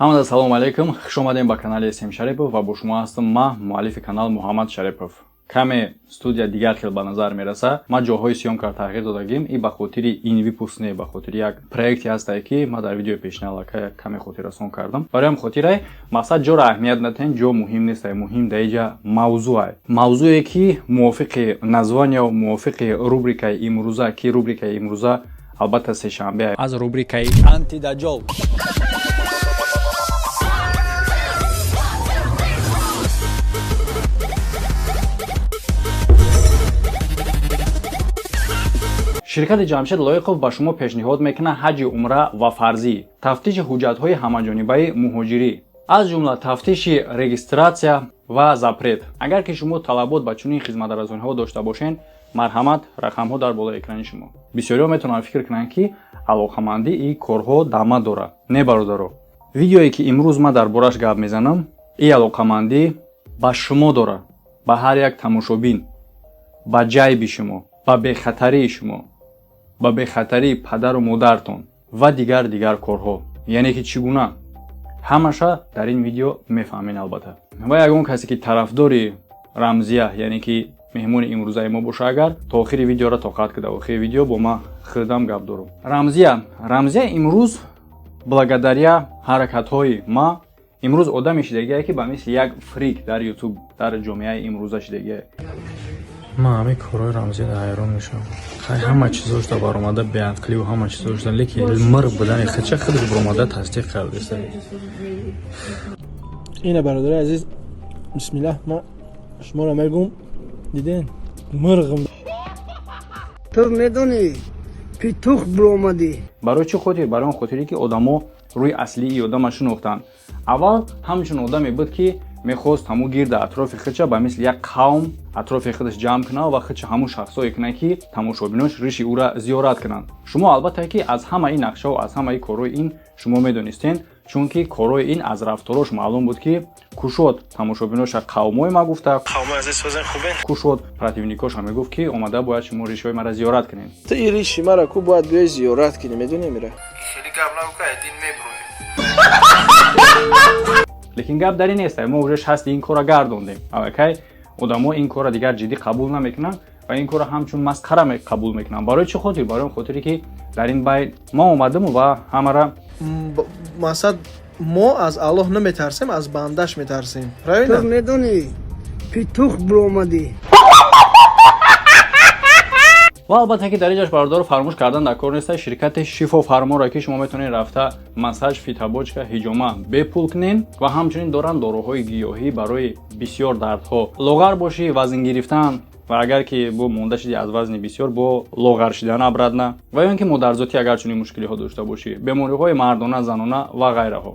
Ҳамада салому алайкум, хуш омадем ба канали СМ Шарипов ва бо шумо ҳастам ман, муаллифи канал Муҳаммад Шарипов. Каме студия дигар хел ба назар мераса. Ман ҷоҳои съёмкаро тағйир додагим и ба хотири ин выпуск не, ба хотири як проекте ҳастае, ки ман дар видеои пешина аллакай каме хотиррасон кардам. Барои ҳам хотирай мақсад ҷоро аҳамият натиҳем, ҷо муҳим нест, муҳим дар иҷа мавзӯъ. Мавзӯе ки мувофиқи названия, мувофиқи рубрикаи имрӯза, ки рубрикаи имрӯза албатта сешанбе аз рубрикаи антидаҷол. Ширкати Ҷамшед Лоиқов ба шумо пешниҳод мекунад ҳаҷи умра ва фарзӣ, тафтиши ҳуҷҷатҳои ҳамаҷонибаи муҳоҷирӣ, аз ҷумла тафтиши регистратсия ва запрет. Агар ки шумо талабот ба чунин хизматрасониҳо дошта бошед, марҳамат, рақамҳо дар болои экрани шумо. Бисёриҳо метавонанд фикр кунанд, ки алоқамандӣ и корҳо дама дорад. Не, бародаро, видеое ки имрӯз ман дар бораш гап мезанам, и алоқамандӣ ба шумо дорад, ба ҳар як тамошобин, ба ҷайби шумо, ба бехатарии шумо, ба бехатарии падару модартон ва дигар дигар корҳо. Яъне ки чӣ гуна, ҳамаша дар ин видео мефаҳмед албатта. Ва ягон касе ки тарафдори Рамзия, яъне ки меҳмони имрӯзаи мо боша, агар то охири видеоро тоқат кида, охири видео бо ман худам гап дорам. Рамзия имрӯз благодаря ҳаракатҳои ма имрӯз одаме шидагие, ки ба мисли як фрик дар Ютуб, дар ҷомеаи имрӯза шидагие. Ман ҳамин корҳои Рамзияда ҳайрон мешавам. Хай, ҳама чизошда баромада, беақливу ҳама чизошда, лекин мирғ будани худша худаш баромада тасдиқ кардеста. Ина, бародари азиз, бисмиллаҳ, ман шуморо мегум, диден, мирғм. Ту медонӣ, петух биромадӣ. Барои чӣ хотир? Барои он хотире, ки одамо рӯи аслии одама шинохтанд. Аввал ҳамчун одаме буд, ки мехост ҳамун гирда атрофи худша ба мисли як қавм атрофи худаш ҷамъ кунад ва худша ҳамун шахсое кунад, ки тамошобинош риши ӯра зиёрат кунанд. Шумо албатта ки аз ҳамаи нақшао, аз ҳамаи корҳои ин шумо медонистен, чунки корҳои ин аз рафторош маълум буд, ки кушод тамошобиноша қавмои ма гуфта, кушод противникоша мегуфт, ки омада бояд шумо ришҳои мара зиёрат кунед. Ту и риши мара ку бояд биёи зиёрат кунӣ, медонӣ мира. Хеле гап набука, дин мебурӯй. Лекин гап дар ин нест, мо уже шасти ин корро гардондем. Аллакай одамо ин корро дигар ҷиддӣ қабул намекунанд ва ин корро ҳамчун масхара қабул мекунанд. Барои чӣ хотир? Барои он хотире, ки дар ин байн мо омадиму ва ҳамара Мақсад, мо аз Аллоҳ наметарсем, аз бандаш метарсем. Ту правильно? Медонӣ, петух биромадӣ. Ва албатта ки дар инҷаш, бародаро, фаромӯш кардан дар кор неста ширкати Шифофарморо, ки шумо метавонед рафта массаж, фитобочка, ҳиҷома бепул кунед ва ҳамчунин доранд доруҳои гиёҳӣ барои бисёр дардҳо, лоғар бошӣ, вазн гирифтан ва агар ки бо монда шиди аз вазни бисёр, бо лоғар шидан обратно ва ё ин ки модарзотӣ, агар чунин мушкилиҳо дошта бошӣ, бемориҳои мардона, занона ва ғайраҳо.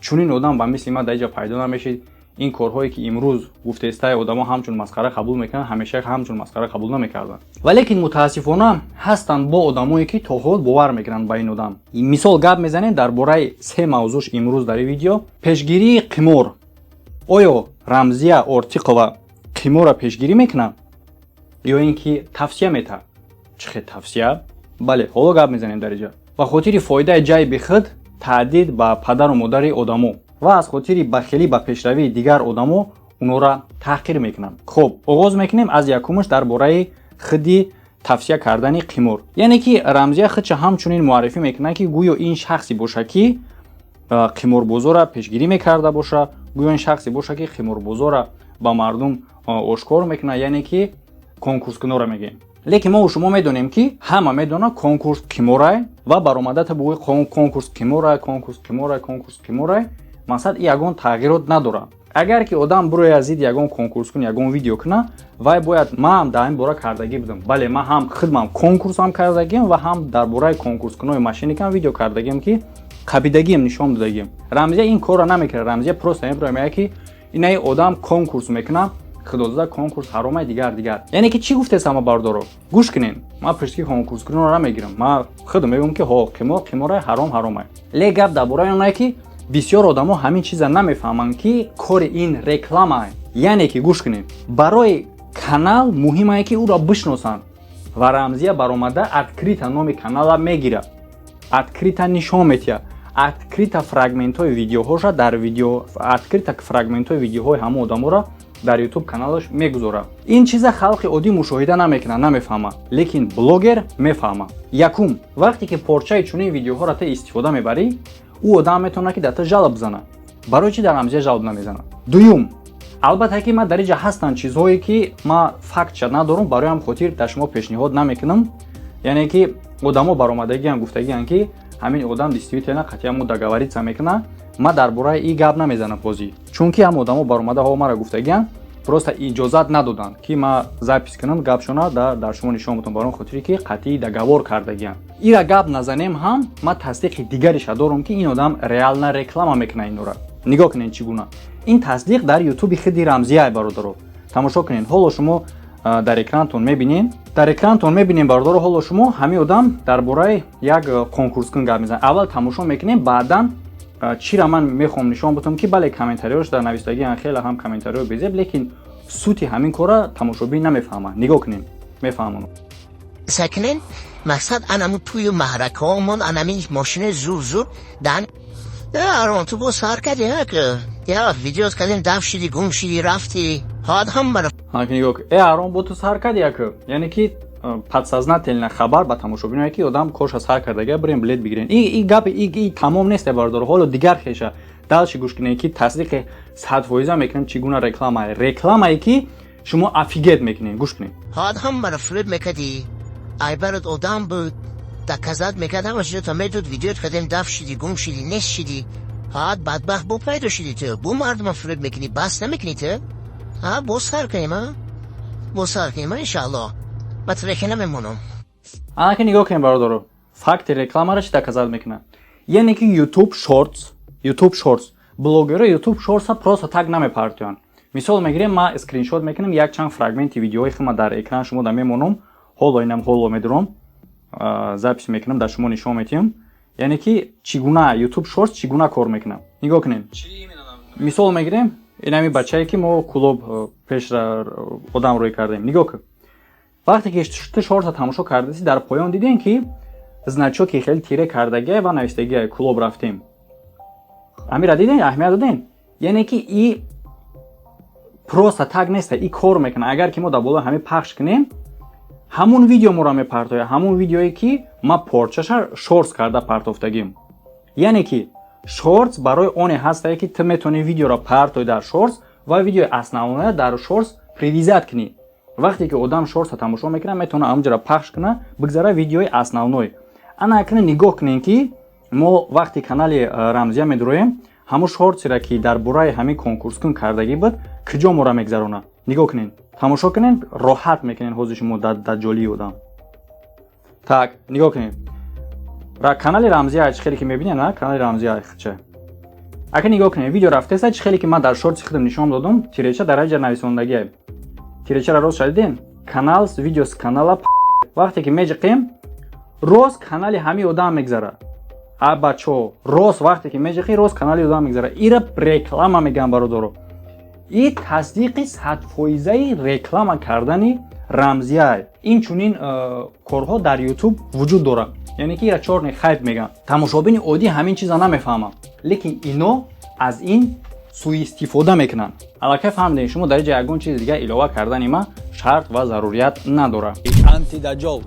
Чунин одам ба мисли ман дар инҷа пайдо намешид. Ин корҳое ки имрӯз гуфтестаи одамо ҳамчун масхара қабул мекунанд, ҳамеша ҳамчун масхара қабул намекарданд. Валекин мутаассифона ҳастанд бо одамое, ки то ҳол бовар мекунанд ба ин одам. Мисол, гап мезанем дар бораи се мавзӯш имрӯз дар ин видео: пешгирии қимор, оё Рамзия Ортиқова қиморро пешгирӣ мекунад ё ин ки тавсия метаҳад? Чӣ хел тавсия? Бале, ҳоло гап мезанем дар инҷа. Ба хотири фоидаи ҷайби худ таҳдид ба падару модари одамо ва аз хотири бахелӣ ба пешравии дигар одамо онҳоро таҳқир мекунанд. Хуб, оғоз мекунем аз якумаш, дар бораи худи тавсия кардани қимор. Яъне ки Рамзия худша ҳамчунин муаррифӣ мекунад, ки гӯё ин шахсе боша, ки қиморбозора пешгирӣ мекарда боша, гӯё ин шахсе боша, ки қиморбозора ба мардум ошкор мекунад, яъне ки конкурскунора мегӯем. Лекин мо шумо медонем, ки ҳама медонад, конкурс қиморай ва баромадата бугӯи конкурс қиморай, конкурс қиморай, конкурс қиморай, мақсад ягон тағйирот надорад. Агар ки одам бирояд зидди ягон конкурскун ягон видео куна, вай бояд ман ҳам дар ин бора кардагӣ будам. Бале, ман ҳам худмам конкурсам кардагиам ва ҳам дар бораи конкурскунои мошенникам видео кардагиам, ки қабидагиам нишон додагиам. Рамзия ин корро намекунад. Рамзия просто мебирояд, мегӯяд, ки инаи одам конкурс мекунад, худозада конкурс ҳаромай, дигар дигар. Яъне ки чӣ гуфтес, ама бардоро, гӯш кунен, ман пиштики конкурскуниро намегирам. Ман худам мегӯям, ки ҳо, қимор қиморай, ҳаром ҳаромай. Ле гап дар бораи оне, ки бисёр одамо ҳамин чиза намефаҳманд, ки кори ин реклама. Яъне ки гӯш кунед, барои канал муҳимае, ки ӯро бишносанд ва Рамзия баромада открыто номи канала мегирад. Открыто нишон метиҳад, открыто фрагментҳои видеоҳоша дар видео, открыто фрагментҳои видеоҳои ҳамон одаморо дар Ютуб каналаш мегузорад. Ин чиза халқи оддӣ мушоҳида намекунад, намефаҳмад, лекин блогер мефаҳмад. Якум, вақте ки порчаи чунин видеоҳоро ту истифода мебарӣ, ӯ одам метавонад, ки дар ту жалоб бизанад. Барои чӣ дар Рамзия жалоб намезанад? Дуюм, албатта, ки ман дар инҷа ҳастанд чизҳое, ки ман фактша надорам, барои ҳам хотир дар шумо пешниҳод намекунам. Яъне ки одамо баромадагиам, гуфтагиам, ки ҳамин одам действительно қатъиян мо договориться мекунад. Ман дар бораи ин гап намезанам ҳозир, чунки ҳам одамо баромадаҳо мара гуфтагиам, просто иҷозат надоданд, ки ман запись кунам гапшона, дар шумо нишон бутам, барои хотире ки қатъӣ договор кардагиам. Ира гап назанем ҳам, ман тасдиқи дигареша дорам, ки ин одам реально реклама мекунад инора. Нигоҳ кунед, чӣ гуна ин тасдиқ дар Ютуби худи Рамзия, бародаро, тамошо кунед. Ҳоло шумо дар экрантон мебинед, дар экрантон мебинем, бародаро. Ҳоло шумо ҳамин одам дар бораи як конкурскун гап мезанад. Аввал тамошо мекунем, баъдан чира ман мехоҳам нишон бутам, ки бале, комментариёш дар навиштагиан, хеле ҳам комментариҳо безеб, лекин сути ҳамин кора тамошобин намефаҳмад. Нигоҳ кунем, мефаҳмон. Сакнен мақсад анаму тую маҳракаомон, анами мошини зур зур дан арон. Ту бо сар кардӣ, я видео кардем, даф шиди, гум шиди, рафти, ҳад ҳам мара. Нигоҳ, э арон, бо ту сар кардӣ, як, яъне ки подсознательно хабар ба тамошобиное, ки одам корша сар кардага, бирем билет бигирем. И гап и тамом нест, бародаро. Ҳоло дигар хеша дальше гӯш кунед, ки тасдиқи 100% мекунем, чӣ гуна рекламае, рекламае ки шумо офигеть мекунед. Гӯш кунед. Ҳад ҳам мара фиреб мекардӣ, айбарат одам буд, доказать мекард, ҳама чизо медуд, видеот кардем, даф шиди, гум шиди, нест шиди. Ҳад бадбахт бо пайдо шиди, ту бо мардума фиреб мекунӣ, бас намекунӣ ту. Ҳа, боз сар кунем, а боз сар кунем, иншааллоҳ, ба треке намемонам. Анаки нигоҳ кунем, бародаро, факти рекламаро чӣ доказать мекунад. Яъне ки YouTube Shorts, YouTube Shorts, блогерро YouTube Shorts просто так намепартоянд. Мисол мегирем, ман скриншот мекунам якчанд фрагменти видеои хума, дар экран шумо да мемонам. Ҳоло инам ҳоло медурам, запись мекунам, дар шумо нишон метиҳам, яъне ки чӣ гуна YouTube Shorts чӣ гуна кор мекунам. Нигоҳ кунед, мисол мегирем, инами бачае, ки мо клуб пеш одам рӯй кардем. Нигоҳ кун, вақте ки ту шорта тамошо кардаси, дар поён дидем, ки значоки хеле тире кардагия ва навиштагия «Клуб рафтем». Амира дидем, аҳамият додем, яъне ки и просто так неста, и кор мекунад. Агар ки мо дар болои ҳамин пахш кунем, ҳамун видео моро мепартояд, ҳамун видеое, ки ма порчаша шортс карда партофтагим. Яъне ки шортс барои оне ҳастае, ки ту метавонӣ видеоро партои дар шортс ва видеои основное дар шортс привязать кунӣ. Вақте ки одам шортса тамошо мекунад, метавонад ҳамунҷоро пахш кунад, бигзара видеои основной. Ана акна нигоҳ кунем, ки мо вақти канали Рамзия медуроем, ҳамун шортсеро, ки дар бораи ҳамин конкурскун кардагӣ буд, куҷо моро мегзаронад. Нигоҳ кунед, тамошо кунед, роҳат мекунед ҳозир шумо дар ҷолии одам. Так, нигоҳ кунед, канали Рамзия чӣ хеле ки мебинед, на канали Рамзия хча. Ака, нигоҳ кунед, видео рафтеса, чӣ хеле ки ман дар шортси худам нишон додум, тиреча дар ҳаҷа нависондагия. Тиречаро рост шадидем, канал видео с канала. Вақте ки меҷиқем, рост канали ҳамин одам мегзара. А бачаҳо, рост вақте ки меҷиқӣ, рост канали одам мегзара. Ира реклама мегӯям, бародаро. И тасдиқи 100-фоизаи реклама кардани Рамзия. Ин чунин корҳо дар Ютуб вуҷуд дорад, яъне ки ира чёрный хайп мегӯям. Тамошобини оддӣ ҳамин чиза намефаҳмад, лекин ино аз ин суистифода мекунанд. Аллакай фаҳмидем, шумо дар ҷа ягон чизи дигар илова кардани ма шарт ва зарурият надорад. Антидаҷол.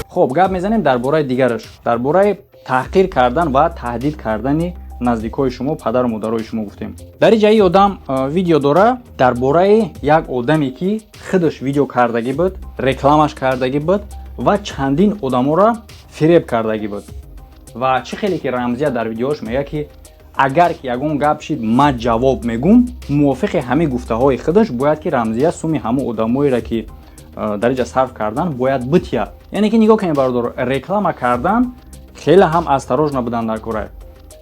Хоб, гап мезанем дар бораи дигараш, дар бораи таҳқир кардан ва таҳдид кардани наздикҳои шумо, падару модарои шумо гуфтем. Дар ин ҷа одам видео дора дар бораи як одаме, ки худаш видео кардагӣ буд, рекламаш кардагӣ буд ва чандин одаморо фиреб кардагӣ буд. Ва чӣ хеле ки Рамзия дар видеош мегӯяд, ки агар ки ягон гап шид, ман ҷавоб мегум, мувофиқи ҳамин гуфтаҳои худаш бояд ки Рамзия суми ҳамон одамоеро, ки дар инҷа сарф кардан, бояд бития. Яъне ки нигоҳ кунед, бародор, реклама кардан хеле ҳам осторожно будан дар кора.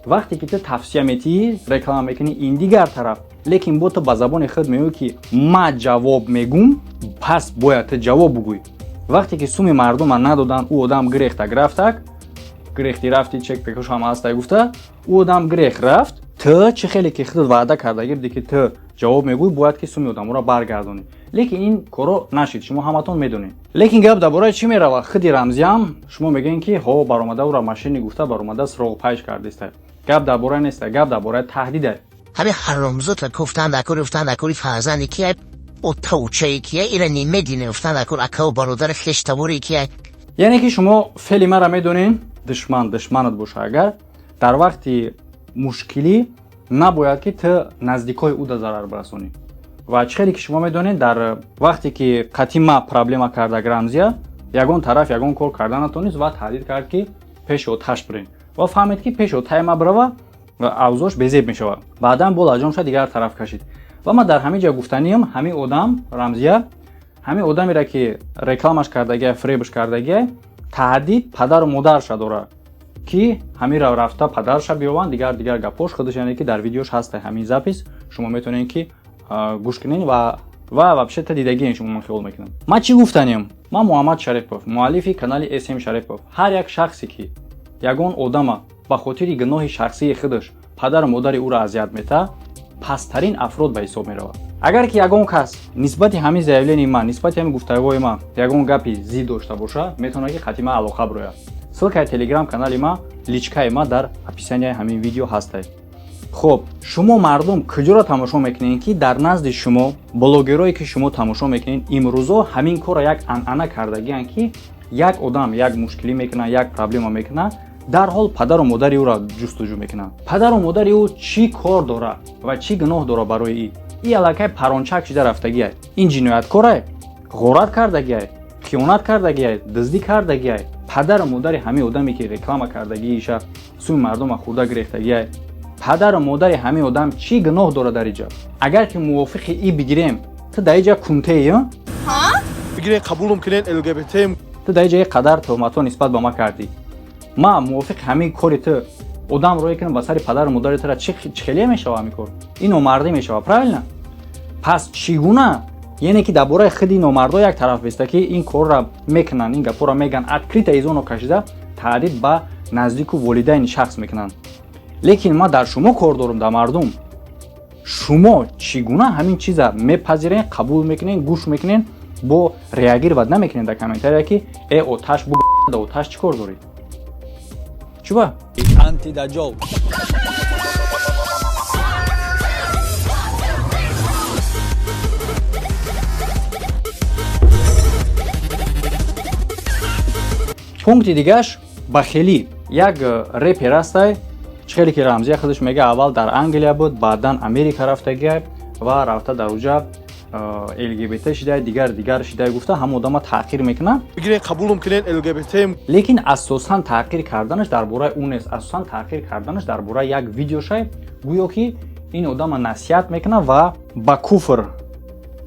Вақте ки ту тавсия метиҳӣ, реклама мекунӣ, ин дигар тараф, лекин бо ту ба забони худ мегӯӣ, ки ман ҷавоб мегум, пас бояд ту ҷавоб бугӯй. Вақте ки суми мардума надодан, ӯ одам гирехтак рафтак, гирехти рафти, чек пекушам ҳастай гуфта, ӯ одам гирех рафт. Ту чӣ хеле ки худат ваъда кардагӣ будӣ, ки ту ҷавоб мегӯй, бояд ки суми одаморо баргардонӣ, лекин ин коро нашид, шумо ҳаматон медонед. Лекин гап дар бораи чӣ меравад? Худи Рамзиам шумо мегӯед, ки ҳо, баромада ӯра мошенник гуфта, баромада суроғпайш кардиста. Гап дар бораи неста, гап дар бораи таҳдида. Ҳамин ҳаромзодра гуфтан дар кор, уфтан дар кори фарзанде ки о тавчае ки ира немедине, уфтан дар кор акаву бародари хештаворе ки. Яъне ки шумо феъли маро медонед: душман душманат боша, агар дар вақти мушкилӣ набояд ки ту наздикои ӯ зарар бирасонӣ. Ва чӣ хеле ки шумо медонед, дар вақте ки қатима проблема карда Рамзия, ягон тараф ягон кор карда натонист ва таҳдид кард, ки пеши оташ бирен, ва фаҳмед, ки пеши отаи ма бирава, авзош безеб мешавад. Баъдан бо лаҷомша дигар тараф кашид. Ва ман дар ҳамин ҷо гуфтаниям: ҳамин одам Рамзия, ҳамин одамеро ки рекламаш кардагия, фиребш кардагия, таҳдид падару модарша дорад, ки ҳаминро рафта падарша биёванд, дигар дигар гапош худаш. Яъне ки дар видеош ҳаста ҳамин запись, шумо метавонед ки гӯш кунед ва вообще-то дидагиен шумо, ман хиёл мекунам. Ман чӣ гуфтанем? Ман Муҳаммад Шарипов, муаллифи канали СМ Шарипов. Ҳар як шахсе ки ягон одама ба хотири гуноҳи шахсии худаш падару модари ӯро азият метаҳад, пасттарин афрод ба ҳисоб меравад. Агар ки ягон кас нисбати ҳамин заявлении ман, нисбати ҳамин гуфтаҳои ман ягон гапи зид дошта боша, метавонад ки қати ман алоқа бирояд. Ссылкаи телеграм канали ма, личкаи ма дар описанияи ҳамин видео ҳастай. Хуб, шумо мардум куҷоро тамошо мекунед, ки дар назди шумо блогерое ки шумо тамошо мекунед, имрӯзо ҳамин корро як анъана кардагианд, ки як одам як мушкилӣ мекунад, як проблема мекунад, дарҳол падару модари ӯро ҷустуҷӯ мекунанд. Падару модари ӯ чӣ кор дорад ва чӣ гуноҳ дорад барои и аллакай парончак шида рафтагиай? Ин ҷинояткорай, ғорат кардагиай, хиёнат кардагиай, дуздӣ кардагиай? Падару модари ҳамин одаме ки реклама кардагииша, сӯи мардума хӯрда гирехтагиай, падару модари ҳамин одам чӣ гуноҳ дорад дар иҷа? Агар ки мувофиқи и бигирем, ту дар иҷа кунтеи. Бигирен, қабулум кунен, ЛГБТ. Ту дар иҷа қадар тӯҳматҳо нисбат ба ма кардӣ. Ма мувофиқи ҳамин кори ту одам рӯе кунам ба сари падару модари тура, чӣ хеле мешава ҳамин кор? Ин номардӣ мешава, правильно? Пас чӣ гуна, яъне ки дар бораи худи номардо як тараф беста, ки ин корра мекунанд, ин гапҳоро мегӯянд, открыто изоно кашида таҳдид ба наздику волидайни шахс мекунанд, лекин ман дар шумо кор дорам, дар мардум. Шумо чӣ гуна ҳамин чиза мепазирен, қабул мекунен, гӯш мекунен, бо реагировать намекунен дар комментария, ки э, оташ бу, да оташ чӣ кор дорӣ? Чуба антидаҷол. Пункти дигаш бахелӣ. Як репер ҳастай, чӣ хеле ки Рамзия худаш мега, аввал дар Англия буд, баъдан Америка рафтагиай ва рафта дар уҷа ЛГБТ шидай, дигар дигар шидай гуфта, ҳама одама таъқир мекунад. Бигирен, қабулум кунен, ЛГБТ. Лекин асосан таъқир карданаш дар бораи ӯ нест, асосан таъқир карданаш дар бораи як видеошай, гӯё ки ин одама насиҳат мекунад ва ба куфр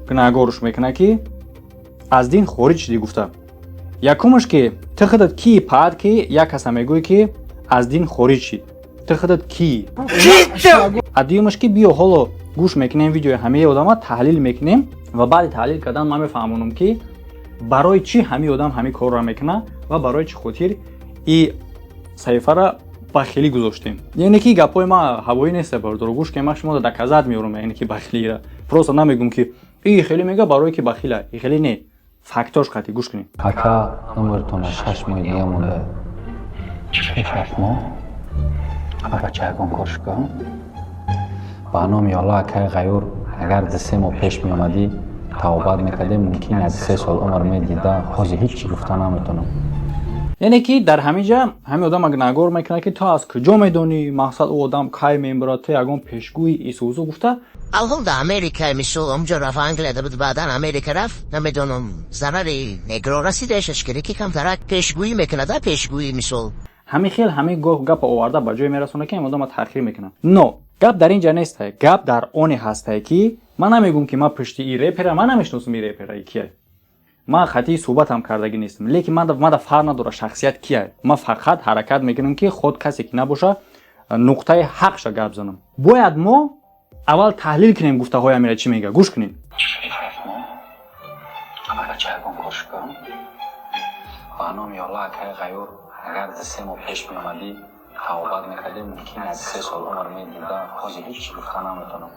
гунаҳгоруш мекунад, ки аз дин хориҷ шудӣ гуфта. Якумаш, ки ту худат кии паат, ки як каса мегӯӣ, ки аз дин хориҷ шид? Ту худат кии? А дуюмаш, ки биё, ҳоло гӯш мекунем видеои ҳамаи одама, таҳлил мекунем ва баъди таҳлил кардан ман мефаҳмонам, ки барои чӣ ҳамин одам ҳамин корро мекунад ва барои чӣ хотир и саҳифара бахилӣ гузоштем. Яъне ки гапҳои ма ҳавоӣ нест, бародаро, гӯш ки ман шумо доказать меорам. Яъне ки бахилира просто намегӯм, ки и хеле мега, барое ки бахила, и хеле не, фактош қатӣ гӯш кунем. Ака, умртона 6 моҳи дига монда. Чӣ, 6 моҳ? Бача, ягон кор шукам ба номи Алло. Акаи Ғаюр, агар 2-3 моҳ пеш меомадӣ, тавобат мекардем, мумкин 1-3 сол умр медида. Ҳозир ҳеҷ чӣ гуфта наметонам. Яъне ки дар ҳамин ҷа ҳамин одам гунаҳгор мекунад, ки ту аз куҷо медонӣ, мақсад, ӯ одам кай мемирад, ту ягон пешгӯи исузу гуфта. Алҳол да Америка, мисол, онҷо рафт, Англия буд, баъдан Америка рафт. Намедонам, зарари негро расидаеш, ки камтарак пешгӯӣ мекунада, пешгӯӣ, мисол. Ҳамин хел ҳамин гапа оварда ба ҷое мерасонад, ки ҳамин одама таъхир мекунад. Но гап дар ин ҷа нестай, гап дар оне ҳастай, ки ман намегӯм, ки ман пушти и репера, ман намешиносам и репера кия, ман хатии суҳбатам кардагӣ нестам, лекин мада фарқ надорад шахсият кия. Ман фақат ҳаракат мекунам, ки худ касе ки набоша, нуқтаи ҳақша гап занам. Бояд мо аввал таҳлил кунем гуфтаҳои амира чӣ мега, гӯш кунем. Бача, ягон кор шукам ба номи Алло. Акаи Ғаюр, агар 2-3 моҳ пеш меомадӣ. тавбат мекардем, мумкин аз 3 сол умр медида. Ҳозир ҳеҷ чӣ гуфта наметавонам.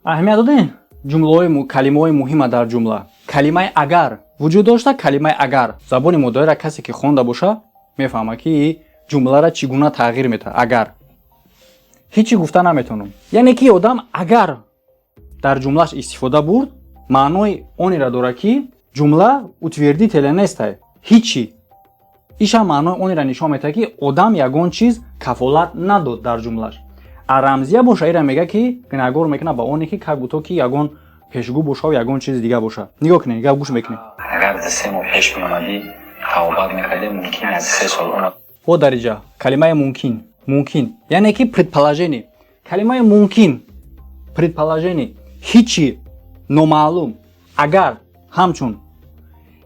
Аҳамият додем ҷумлаҳои, калимаҳои муҳима дар ҷумла. Калимаи агар вуҷуд дошта, калимаи агар. Забони модариро касе ки хонда боша, мефаҳмад, ки ҷумларо чӣ гуна тағйир медиҳад. Агар ҳеҷ чӣ гуфта наметавонам. Яъне ки одам агар дар ҷумлаш истифода бурд, маънои онеро дорад, ки ҷумла утвердителе нестай. Ҳичи. Ишам маънои онеро нишон медиҳад, ки одам ягон чиз кафолат надод дар ҷумлаш. А Рамзия боша, ира мега, ки гунаҳгор мекунад ба оне, ки как будто ки ягон пешгӯ бошаву ягон чизи дига боша. Нигоҳ кунед, гап гӯш мекунед. Агар 3 моҳ пеш меомадӣ, тавбат мекардем, мумкин аз 3 сол умр. Во дариҷа калимаи мумкин, мумкин, яъне ки предположение. Калимаи мумкин, предположение, ҳичи номаълум, агар ҳамчун,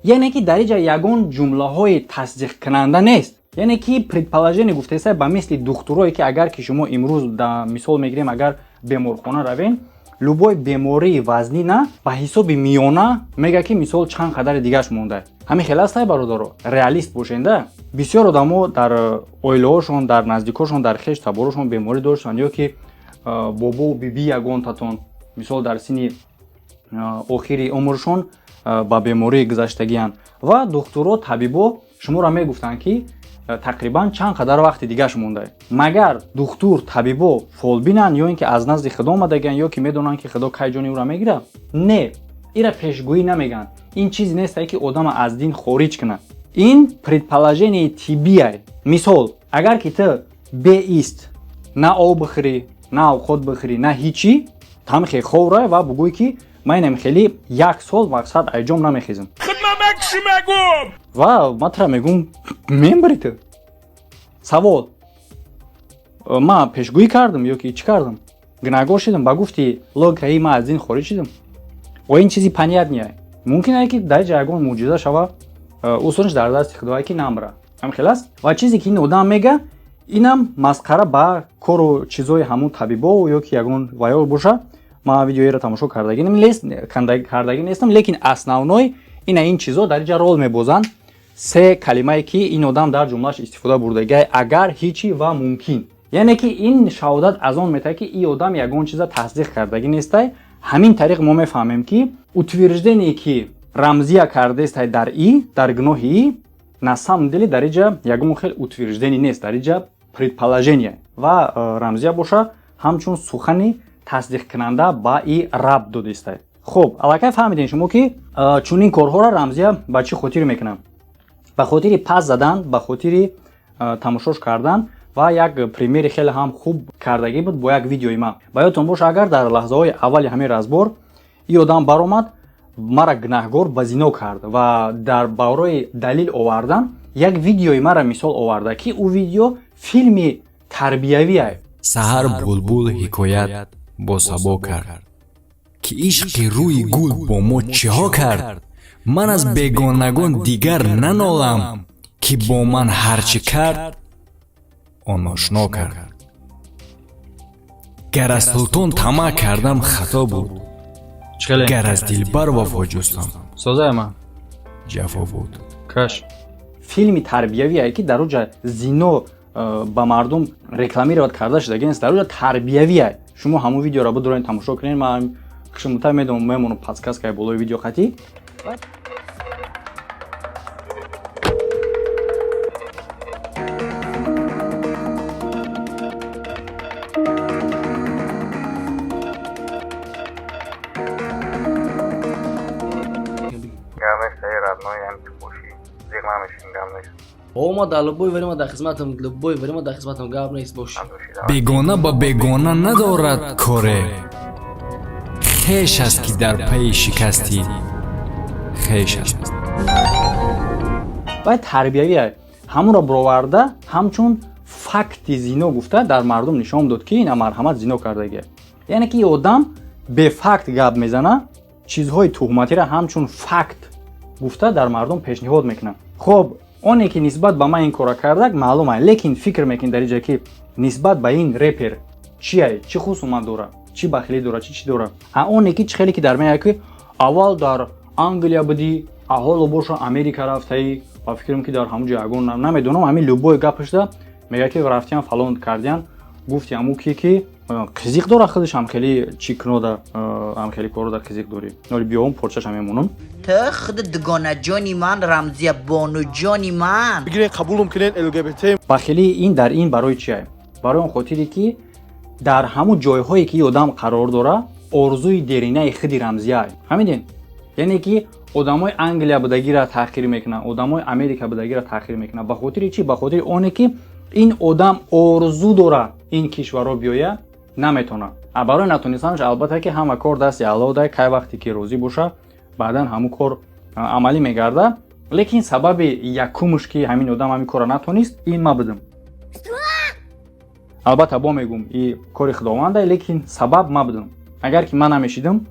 яъне ки дар иҷа ягон ҷумлаҳои тасдиқкунанда нест. Яъне ки предположение гуфтаеса, ба мисли духтурое, ки агар ки шумо имрӯз, да мисол мегирем, агар беморхона равем, любой бемории вазнина ба ҳисоби миёна мега, ки мисол чанд қадари дигаш монда. Ҳамин хел астай, бародаро, реалист бошенда. Бисёр одамо дар оилаҳошон, дар наздикошон, дар хеш таборошон беморӣ доштанд, ё ки бобову биби ягонтатон мисол дар синни охири умршон ба беморӣ гузаштагиянд ва духтуро, табибо шуморо мегуфтанд, ки тақрибан чанд қадар вақти дигаш монда. Магар духтур, табибо фолбинанд, ё ин ки аз назди худо омадагиянд, ё ки медонанд, ки худо кай ҷони ӯро мегирад? Не, ира пешгӯӣ намегӯянд. Ин чизе нестае, ки одама аз дин хориҷ кунад. Ин предположение тиббия. Мисол, агар ки ту беист, на об бихӯрӣ, на авқот бихӯрӣ, на ҳичи, тамхе ховра ва бугӯй, ки ман инам хеле як сол мақсад айҷом намехезам ва ман тура мегӯм, мембари ту. Савол: ман пешгӯӣ кардам ё ки чӣ кардам, гунаҳгор шидам? Ба гуфти логикаи ман аз дин хориҷ шидам? О, ин чизи понятный. Мумкин ае, ки дар ҷа ягон мӯъҷиза шава, усулш дар дасти худое, ки намра. Ҳам хел аст. Ва чизе ки ин одам мега, инам масхара ба кору чизои ҳамун табибо ё ки ягон ваё боша. Ман видеоеро тамошо кардагӣ нестам, лекин основной ина ин чизо дар инҷа рол мебозанд. Се калимае, ки ин одам дар ҷумлаш истифода бурдагиай: агар, ҳичи ва мумкин. Яъне ки ин шаҳодат аз он метаҳад, ки ин одам ягон чиза тасдиқ кардагӣ нестай. Ҳамин тариқ мо мефаҳмем, ки утверждение, ки Рамзия кардестай дар и дар гуноҳи и, на самом деле дар иҷа ягон хел утверждение нест, дар иҷа предположение. Ва Рамзия боша, ҳамчун сухани тасдиқкунанда ба и рабт додистай. Хуб, аллакай фаҳмидем шумо, ки чунин корҳоро Рамзия ба чӣ хотир мекунад: ба хотири пас задан, ба хотири тамошош кардан. Ва як примери хеле ҳам хуб кардагӣ буд бо як видеои ман. Ба ёдтон боша, агар дар лаҳзаҳои аввали ҳамин разбор и одам баромад, мара гунаҳгор ба зино кард ва дар барои далил овардан як видеои мара мисол оварда, ки ӯ видео филми тарбиявие. Саҳар булбул ҳикоят бо сабо кард, ки ишқи рӯи гул бо мо чиҳо кард. Ман аз бегонагон дигар нанолам, ки бо ман ҳар чӣ кард, он ошно кард. Гар аз султон тамаъ кардам, хато буд, гар аз дилбар вафо ҷустам, созаема ҷафо буд. Каш филми тарбиявие, ки дар оҷа зино ба мардум рекламировать карда шудагӣ нест, дар оҷа тарбиявие. Шумо ҳамон видеоро бидуред, тамошо кунед. Ман хушмута мемонам подсказкаи болои видео қатӣ. Ма дар любой время дар хизматам, любой время дар хизматам, гап нест, бош. Бегона ба бегона надорад коре, хеш аст, ки дар пайи шикасти хеш аст. Вай тарбиявия ҳамонро бироварда, ҳамчун факти зино гуфта, дар мардум нишон дод, ки ина марҳамат, зино кардагия. Яъне ки одам бефакт гап мезана, чизҳои туҳматиро ҳамчун факт гуфта дар мардум пешниҳод мекунад. Хоб, оне ки нисбат ба ман ин кора кардак, маълум ай, лекин фикр мекунед, дар иҷа ки нисбат ба ин репер чиай, чӣ хусумат дора, чӣ бахилӣ дора, чӣ чӣ дора? А оне ки чӣ хеле ки дар меяд, ки аввал дар Англия будӣ, а ҳоло боша Америка рафтаӣ, ба фикрам, ки дар ҳамон ҷо ягон намедонам, ҳамин любой гапашда. Мега, ки рафтиян, фалон кардиян, гуфти ҳаму ки қизиқ дора, худаш ҳам хеле чӣ кинода, ҳам хеле корро дар қизиқ дорӣ. Оли биём, порчаша мемонам. Ту худ дугонаҷони ман, Рамзия бонуҷони ман. Бигирен, қабулум кунен, ЛГБТ. Бахилии ин дар ин барои чие? Барои он хотире, ки дар ҳамун ҷойҳое, ки одам қарор дора, орзуи деринаи худи Рамзия, фаҳмидем? Яъне ки одамои Англия будагиро таъхир мекунанд, одамои Америка будагиро таъхир мекунанд. Ба хотири чӣ? Ба хотири оне, ки ин одам орзу дора ин кишварро биёя, наметавонад. А барои натонистанаш, албатта, ки ҳама кор дасти Аллоҳ дай. Кай вақте ки розӣ боша, баъдан ҳамун кор амалӣ мегарда. Лекин сабаби якумш, ки ҳамин одам ҳамин корро натонист, ин ма будам. Албатта, бо мегум, и кори Худованда, лекин сабаб ма будам. Агар ки ман намешидам,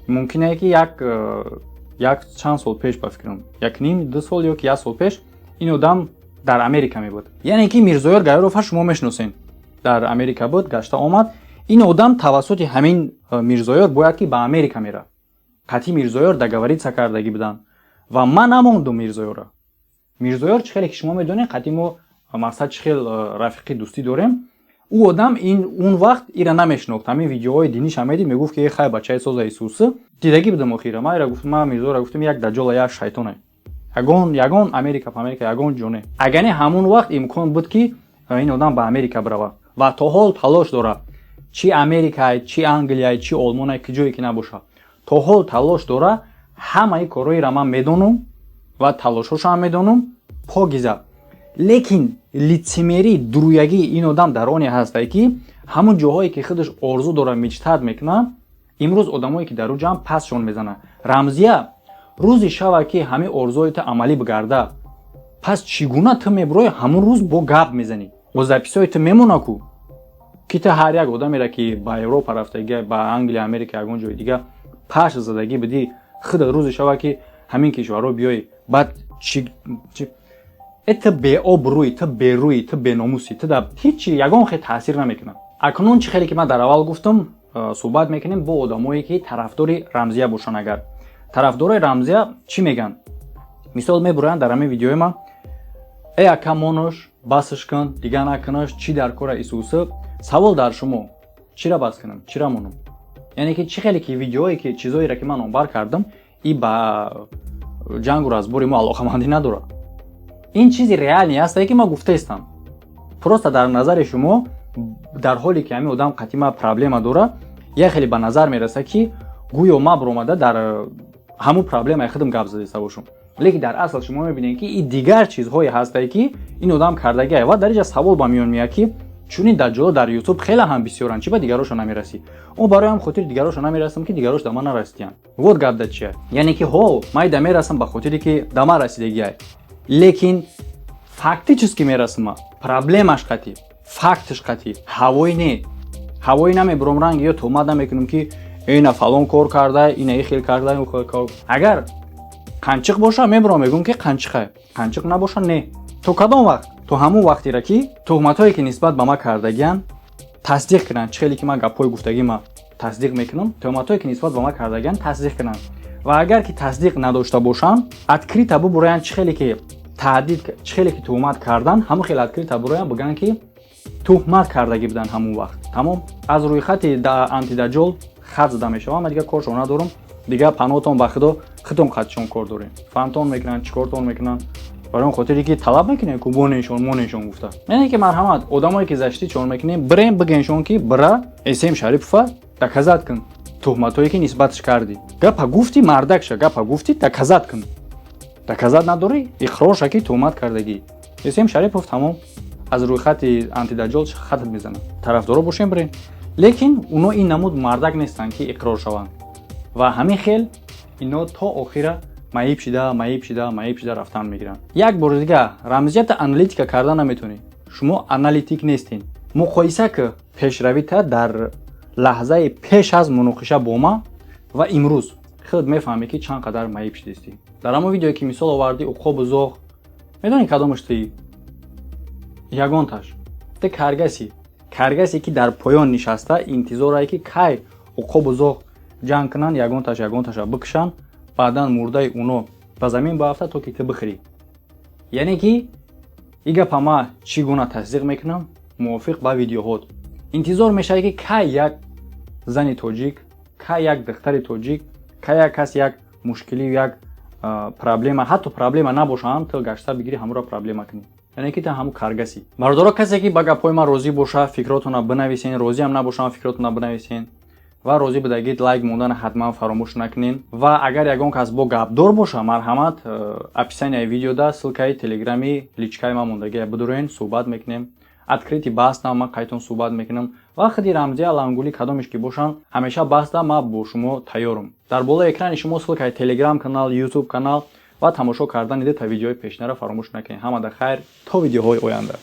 мумкине, ки як чанд сол пеш, ба фикрам, як ним ду сол ё ки як сол пеш ин одам дар Америка мебуд. Яъне ки Мирзоёр Гаёрова шумо мешиносен, дар Америка буд, гашта омад. Ин одам тавассути ҳамин Мирзоёр бояд ки ба Америка мерафт. Қатъи Мирзоёр договориться кардагӣ буданд ва ман намондум Мирзоёра. Мирзоёр, чӣ хеле ки шумо медонед, қатъи мо, мақсад, чӣ хел рафиқи дӯстӣ дорем. Ӯ одам ин он вақт ира намешинохт. Ҳамин видеоҳои диниша медид, мегуфт, ки хай, бачаи соза Исусы дидагӣ будам. Охира ман ира гуфтам, ман Мирзоёра гуфтам, як даҷола, як шайтоне, ягон ягон Америка, Америка ягон ҷоне. Агар не, ҳамон вақт имкон буд, ки ин одам ба Америка бирава ва то ҳол талош дорад, чи Америкай, чи Англияй, чи Олмонай, ки ҷое ки набошад, то ҳол талош дора. Ҳамаи корҳоеро ман медонам ва талошҳошам медонам покиза. Лекин лицемерӣ, дуруягии ин одам дар оне ҳастае, ки ҳамон ҷоҳое, ки худаш орзу дора, мечтать мекунад, имрӯз одамое, ки дар ӯ ҷамъ пасшон мезанад. Рамзия, рӯзи шава, ки ҳамин орзуҳои ту амалӣ бигарда, пас чӣ гуна ту мебурои, ҳамон рӯз бо гап мезанӣ? О записҳои ту мемона ку, ки ту ҳар як одамеро, ки ба Европа рафтагӣ, ба Англия, Америка, ягон ҷои дига паш задагӣ бидӣ. Худа рӯзе шава, ки ҳамин кишварҳо биёӣ, баъд чи? Ту беобрӯӣ, ту берӯӣ, ту беномусӣ, ту дар ҳичи ягон хел таъсир намекунад. Акнун, чӣ хеле ки ман дар аввал гуфтам, суҳбат мекунем бо одамое, ки тарафдори Рамзия бошанд. Агар тарафдорои Рамзия чӣ мегӯянд? Мисол, мебуроянд дар ҳамин видеои ман: «Э, ака, монош, басш кун, дига накунаш, чӣ дар кора Исусы?» Савол дар шумо: чира бас кунам, чира монам? Яъне ки чӣ хеле ки видеое, ки чизоеро, ки ман номбар кардам, и ба ҷангу разбори мо алоқамандӣ надорад. Ин чизи реальный ҳастае, ки ман гуфтаистам. Просто дар назари шумо, дар ҳоле ки ҳамин одам қатима проблема дора, як хеле ба назар мерасад, ки гӯё ма биромада дар ҳамун проблемаи худам гап задаиста бошам. Лекин дар асл шумо мебинед, ки и дигар чизҳое ҳастае, ки ин одам кардагиа. Ва дар инҷа савол ба миён меяд, ки чунин даҷҷоло дар Ютуб хеле ҳам бисёранд, чӣ ба дигароша намерасӣ? О, барои ҳам хотири дигароша намерасам, ки дигарош да ман нарасидиянд. Вот гап да чия. Яъне ки ҳо, ман да мерасам, ба хотире ки да ман расидагиай, лекин фактически мерасама, проблемаш қатӣ, фактш қатӣ, ҳавои не, ҳавои намебуром, ранг ё туҳмат намекунам, ки ина фалон кор карда, ина и хел карда. Агар қанчиқ боша, мебурам, мегӯм, ки қанчиқа. Қанчиқ набоша, не. То кадом вақт? То ҳамун вақтера, ки туҳматҳое, ки нисбат ба ман кардагианд, тасдиқ кунанд. Чӣ хеле ки ман гапҳои гуфтагӣ ма тасдиқ мекунам, туҳматҳое, ки нисбат ба ман кардагианд, тасдиқ кунанд. Ва агар ки тасдиқ надошта бошанд, открыто бубуроянд. Чӣ хеле ки таҳдид, чӣ хеле ки туҳмат кардан, ҳамун хеле открыто буроянд, бигӯянд, ки туҳмат кардагӣ буданд. Ҳамун вақт тамом, аз рӯйхати антидаҷол хат зада мешавам. Ман дигар коршон надорам. Дигар паноҳтон ба Худо, худтон қатишон кор дорем, фаҳмтон мекунанд, чӣ кортон мекунанд. Барои он хотире ки талаб мекунем, ку монешон, монешон гуфта. Яъне ки марҳамат, одамое, ки защита чон мекунем, бирем, бигеншон, ки бира, Эсем Шарипова доказать кун туҳматҳое, ки нисбаташ кардӣ. Гапа гуфтӣ, мардакша, гапа гуфтӣ, доказать кун. Доказать надорӣ, иқрор ша, ки туҳмат кардагӣ. Эсем Шарипов тамом, аз рӯйхати антидаҷол хатат мезанад. Тарафдоро бошем, бирем. Лекин уно ин намуд мардак нестанд, ки иқрор шаванд. Ва ҳамин хел ино то охира маиб шида, маиб шида, маиб шида рафтан мегиранд. Як бори дига, рамзията аналитика карда наметонӣ, шумо аналитик нестин. Муқоиса ки пешравита дар лаҳзаи пеш аз муноқиша бо ма ва имрӯз, худ мефаҳмӣ, ки чанд қадар маиб шидистӣ. Дар ҳамон видеое, ки мисол овардӣ, уқобу зоғ, медонӣ кадомаш тӯӣ? Ягонташ. Ту каргаси, каргасе, ки дар поён нишаста, интизорае, ки кай уқобу зоғ ҷанг кунанд, ягонташ ягонташа бикушанд, баъдан мурдаи уно ба замин баафта, то ки ту бихӯрӣ. Яъне ки И гапа ма чӣ гуна тасдиқ мекунам? Мувофиқ ба видеоҳот. Интизор мешавад, ки кай як зани тоҷик, кай як духтари тоҷик, кай як кас як мушкилӣ, як проблема, ҳатто проблема набоша ҳам, ту гашта бигирӣ, ҳамуро проблема кунӣ, яъне ки та ҳаму каргасӣ. Бародаро, касе ки ба гапҳои ман розӣ боша, фикротонро бинависен, розиам набошам, фикротонро бинависен ва розӣ будагид, лайк мондан ҳатман фаромӯш накунен. Ва агар ягон кас бо гапдор боша, марҳамат, описанияи видеода ссылкаи телеграми личкаи ман мондагия, бидурен, суҳбат мекунем, открытый баҳстам, ман қайтон суҳбат мекунам. Ва худи Рамзия, Лангулӣ, кадомеш ки бошанд, ҳамеша баҳста ман бо шумо тайёрам. Дар болои экрани шумо ссылкаи телеграм канал, ютуб канал ва тамошо кардани дута видеои пешинаро фаромӯш накунед. Ҳамада хайр, то видеоҳои оянда.